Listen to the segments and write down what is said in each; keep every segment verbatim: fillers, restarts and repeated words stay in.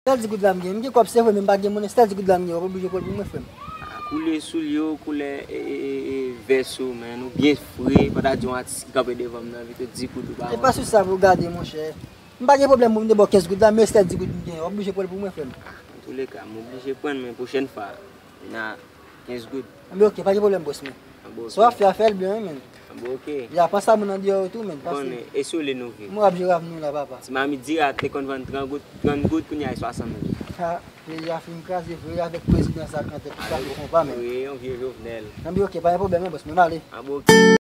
Sèl di goud la m gen. M gen kòb, se vre, men m pa gen monnen. Sèl di goud la m gen, w ap oblije pran l pou mwen, frè m. Ah, koulè soulye w, koulè, e, e, e, e, vès ou, man. Ou byen fre. Pandan di yon atis ki kanpe devan m nan, vin tou di goud ou pa. E pa sou sa pou w gade, monchè. M pa gen pwoblèm pou m te ba w kenz goud la, men sèl di goud m gen. W ap oblije pran l pou mwen, frè m. Ah, antouleka, m oblije pran l, men pwochèn fwa, vin a kenz goud. Anben, oke, pa gen pwoblèm, bòs mwen. Anben, oke. Sa w ap fè a, fè l byen, wi, men. Anben, oke. Ya, pa sa moun nan deyò yo tou, men. Konnen, e sou li nou viv. Mwen ap jere avni w la, papa. Ti mamit dira te konn vann trant goud, trant goud, kounye a e swasannwichit. Ha, peyi a fin kraze vre avèk prezidan sa k nan tèt li, sa vle konpa, men. Wi, yon vye Jovenel. Anben, oke, pa gen pwoblèm, non, bòs mwen, m ale. Anben, oke.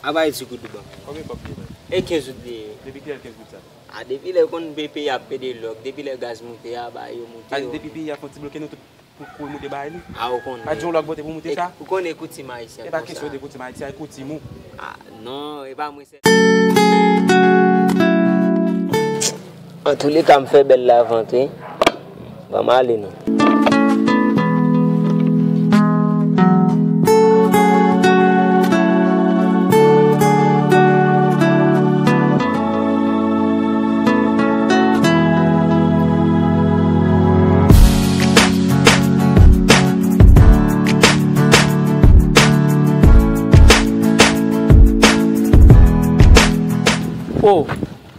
Aba e ti goud ou ban m. Konbyen kòb li ye? E kenz goud li ye. Depi kilè kenz goud sa? A, depi lè w konn peyi ap pede lòk, depi lè gaz moute a, ba yo moute. A, depi peyi a fè yon ti bloke nou tout pou kouri moute bay li. A, ou konnen. Pa di yon lòk bote pou moute sa. Ou konnen koutim ayisyen konsa. E pa kesyon de koutim ayisyen, e koutim ou. A, non, e pa mwen sèl. Antouleka, m fè bèl lavant, wi. Ban m ale non. Oh,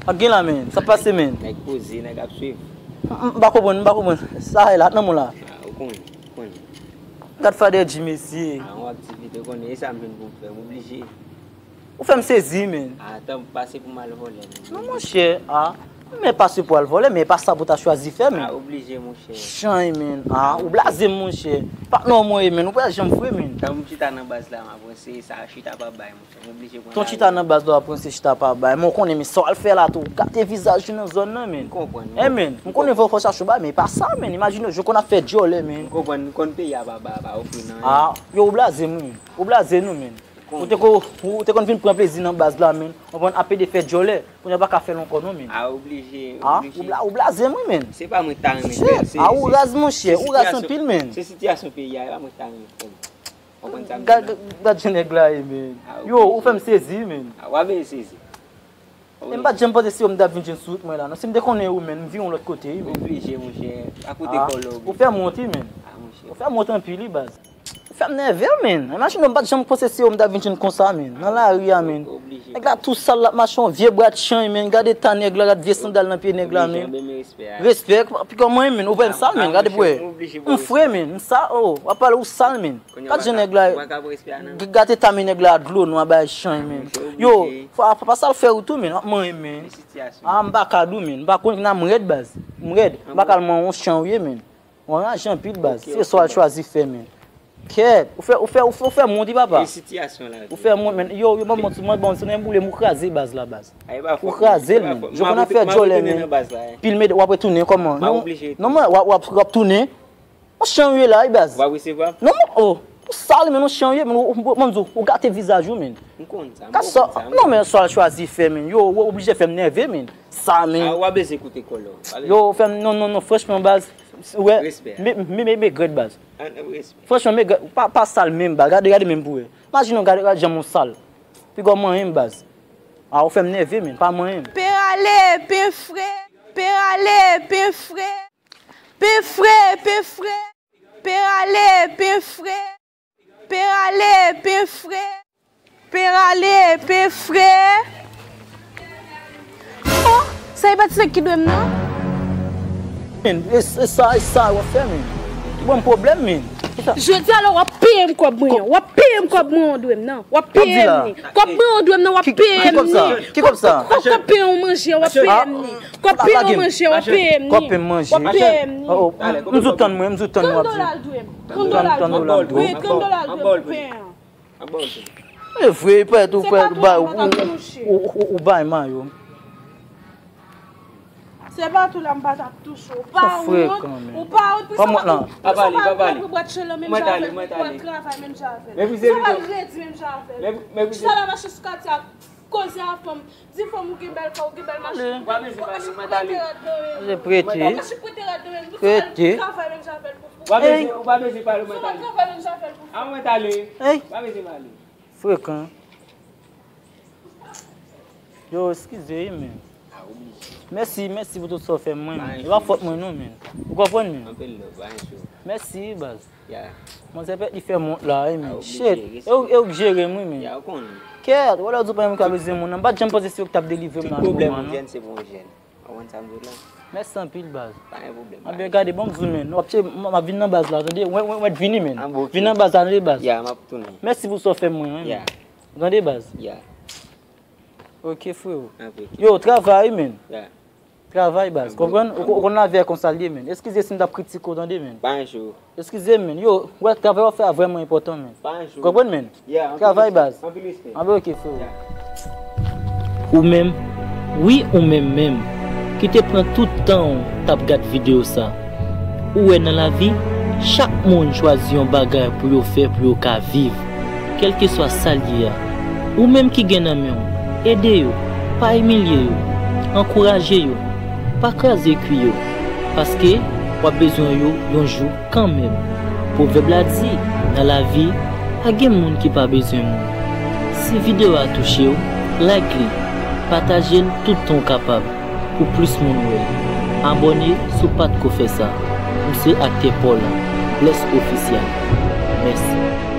sa k gen la, men? Sa k pase, men? Nèg poze, nèg ap swiv. M, m pa konprann, m pa konprann. Sa e la, nan mwen la. Ah, ou konnen, ou konnen. Godfather G, mesye. Ah, yon aktivite, ou konnen, e sa m vin pou m fè, m oblije. Ou fè m sezi, men. Ah, tann, pase pou m al vòlè, men. Non, monchè, ah. Men pase pou al vòlè, men e pa sa pou ta chwazi fè, men. Ah, oblije, monchè. Chay, men. Ah, ou blaze m, monchè. Pa non, mwen, men. Ou pa janm fre, men. Tann m chita nan baz la, m ap ranse, sa chita pa bay, monchè. M oblije pran lari. Ton chita nan baz la, w ap ranse chita pa bay. Men w konnen, men sa w al fè la tou, w gate vizaj ou nan zòn nan, men. M konprann, m konprann. Eh, men, m konnen vòlè fò chache w bay, men e pa sa, men. Imajine w, jwe konn ap fè dyòlè, men. M konprann, m konn peyi a pa ba, pa ofri nan anyen. Ah, yo, ou blaze m, wi. Ou blaze nou, men. Ou te ko-, ou te konn vin pran plezi nan baz la, men. Ou konn ap pede fè dyòlè. Kounye a pa ka fè l ankò non, men. A, oblije, oblije. Ou bla-, ou blaze m, wi, men. Se pa mwen ta renmen fè l, se, a, ou raz, monchè, ou raz anpil, men. Se sitiyasyon peyi a, e pa mwen ta renmen fè l. Konprann sa m di la? Gad, gad jan nèg la ye, men. A, yo, ou fè m sezi, men. A, w ap vin sezi. Men m pa t janm panse se ou m t ap vin jwenn sou wout mwen la, non. Si m te konnen ou, men, m vire yon lòt kote, wi, men. Oblije, monchè. Pa koute kòlè w, ou fè m wont, wi, men. A, monchè. Ou fè m wont anpil, wi, baz. Ou fè m nève, men. Imajine w, m pa t janm panse se ou m t ap vin jwenn konsa, men. Nan lari a, men. Oblije. Nèg la tou sal, l ap mache yon vye bwat chay, men. Gad eta nèg la, gad vye sandal nan pye nèg la, men. Oblije, men respè a. Respè, pi kòman, men. Ou wè m sal, men. Gade pou wè. M fre, men. M sal, oh, w ap pale ou sal, men. Gad jan nèg la, gad eta men nèg la dlo nwa bay chay, men. Yo, fò, fò pa sal fè ou tou, men. W ap manyen, men. Ah, m pa ka di w, men. M pa konn nan m rèd, baz. M rèd. M pa ka al manyen yon chay ou ye, men. Ou anraje anpil, baz. Se sa w al chwazi fè, men. Kèt, ou fè, ou fè, ou fè, ou fè m wont, wi, papa. E sitiyasyon la. Ou fè m wont, men. Yo, yo, ban m wont, mwen, ban m wont, se nan boule m, ou kraze baz la, baz. Ou kraze l, men. Jwe konn ap fè dyòlè, men. Pil mede, w ap retounen kòman? Non, non, mwen, w ap, w ap, w ap tounen. Yon chay ou ye la, wi, baz. W ap resevwa? Non, mwen, oh. Sal, men, ou chen w ye, men, ou, ou, mwen di w, ou gate vizaj ou, men. M konn sa, m konn sa. Non, men, sa w chwazi fè, men. Yo, ou oblije fè m nève, men. Sa, men. Ah, w a bezwen koute kòlè w. Yo, fè m, non, non, non, franchman, baz. Ou wè, respè. Men, men, men, men, grèt, baz. Ah, non, respè. Franchman, men, grèt, pa, pa sal menm, baz. Gade, gade menm pou wè. Imajine w gade, gade jan m sal. Piga w manyen m, baz. Ah, ou fè m nève, men. Pa manyen m. Pen rale, pen fre. Pen rale, pen fre. Pen fre, pen fre. Pen rale, pen fre. Pen rale, pen fre. Pen rale, pen fre. Oh, sa e pa ti nèg ki dwe m nan? Men, e, e sa, e sa w ap fè, men. Ou ban m pwoblèm, men. Jodi a la, w ap peye m kòb mwen an. W ap peye m kòb mwen an, w dwe m nan. W ap peye m li. Kòb mwen an, w dwe m nan, w ap peye m li. Ki kòb sa? Kòb pen an w manje, w ap peye m li. Kòb pen an w manje, w ap peye m li. Kòb pen m manje. W ap peye m li. M di w tann mwen, m di w tann mwen, w ap di. Trant dola l dwe m. Trant dola l dwe m. Trant dola l dwe m. Wi, trant dola l dwe m pou pen an. E vre, pèt ou, pèt ou, ou, ou, ou bay mayo. Se pa tou la m pa t ap touche w. Ou pa wont, ou pa wont, pou sa w ap pran bwat chelè menm jan avè l, pou w al travay menm jan avè l. Pou sa w al redi menm jan avè l. Pou sa w al mache sou katye a koze a fanm. Di fanm ou gen bèl kò, ou gen bèl machin. Ou pa bezwen pale, ou mèt ale. Ou pa bezwen prete rad nan men l. Ou pa bezwen prete rad nan men l. Ou travay menm jan avè l pou fou. Ou pa bezwen, ou pa bezwen pale, ou mèt ale. Ou travay menm jan avè l pou fou. A, ou mèt ale. Ou pa bezwen pale. Frekan. Yo, eskize wi, men. Mèsi, mèsi pou tout sa w fè mwen, men. E pa fòt mwen non, men. Ou konprann, men? Anpil love, pa gen sou. Mèsi, baz. Manzè pèt li fè m wont la, wi, men. Shit. E ou, e ou k jere m, wi, men. Kèt, wè lè w di w pa gen moun k ap bezwen moun nan, m pa t janm panse se ou k t ap delivre m nan moman an. Tout pwoblèm yon jèn, se pou yon jèn. Ou konprann sa m di w la? Mèsi anpil, baz. Pa gen pwoblèm. Anben, gade, bon, m di w, men. W ap tcheke, m, m ap vin nan baz la, tande? Wè, wè, wè, vini, men. Vin nan baz la, tande, baz. Ya, m ap tounen. Mèsi pou sa w fè mwen, wi, men. Ou tande, baz? Ya. Ok, freo. Yo, travay, men. Travay, baz. Konprann? Ou, ou konn lavi a konsa l ye, men. Eskize si m t ap kritike w, tande, men. Pa gen sou. Eskize m, men. Yo, wè, travay w ap fè a vrèman enpòtan, men. Konprann, men? Travay, baz. Anpil respè. Anben, ok, freo. Ou menm, wi, ou menm menm, ki te pran tout tan w t ap gad videyo sa. Ou wè, nan lavi, chak moun chwazi yon bagay pou yo fè pou yo ka viv, kèlkeswa sa l ye a. Ou menm ki gen nan men w, ede yo, pa imilye yo, ankouraje yo, pa kraze kwi yo, paske w ap bezwen yo yon jou kanmenm. Pwovèb la di, nan lavi, pa gen moun ki pa bezwen moun. Si videyo a touche w, like li, pataje l tout tan w kapab pou plis moun wè l. Abòne si w pa t ko fè sa. M se aktè pa w lan, Bless Official. Mèsi.